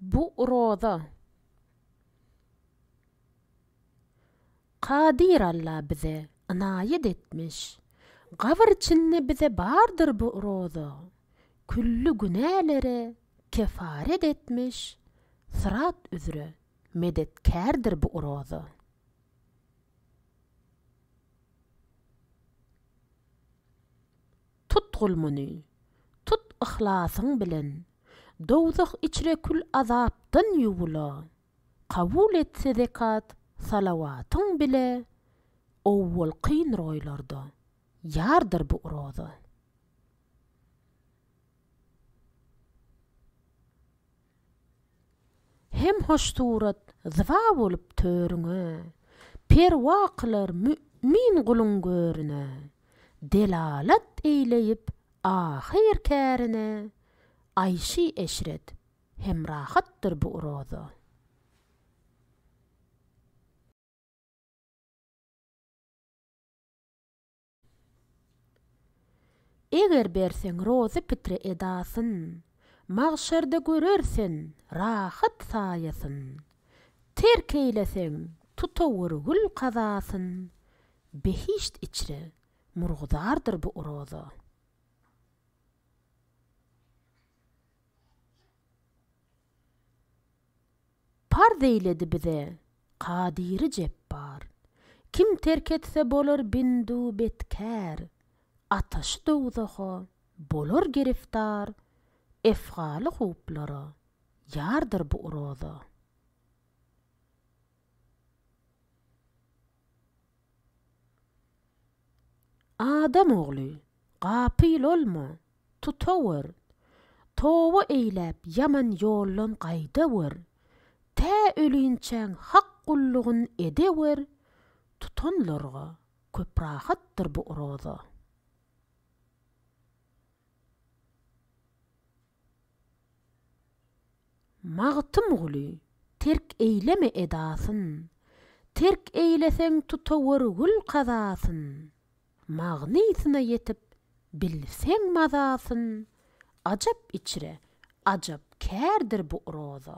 Bu roza. Kadyr Alla bize ynaýat etmiş, Gabyr içinde bize bardyr bu roza. Külli günälere kefaret etmiş, Syrat üzre medetkärdir bu roza. Tutgul muny, tut yhlasyň bilen, Dowzah içre kül azapdan ýuwula. Kabul etse zekat salawatyň bile, Owwal kyn roýlarda ýardyr bu roza. Hem hoş surat zyba bolup törüňe, Perwa kylar mü'min guluň görüne, Delalat eýleýip ahyr kärine, Aýşy-eşret hem rahatdyr bu roza. Eger berseň rozy pitre edasyn, Magşarda görer sen rahat saýasyn. Terk eýleseň tutawur gül kazasyn, Behişt içre murguzardyr bu roza. Parz eýledi bize Kadyry Jepbar. Kim terk etse bolar bindu betkär, Ataşy dowzaha bolar giriftar, Efgaly huplara ýardyr bu roza. Adam ogly, gapyl olma, tutawer, Toba eýläp ýaman ýoldan gaýdawer, Tä ölinçäň Hak gullugyn edewer, Tutanlarga köp rahatdyr bu roza. Magtymguly, terk eýleme edasyn, Terk eýleseň tutawur gül kazasyn, Magnysyna ýetip bilseň mazasyn, Ajap içre ajap kärdir bu roza.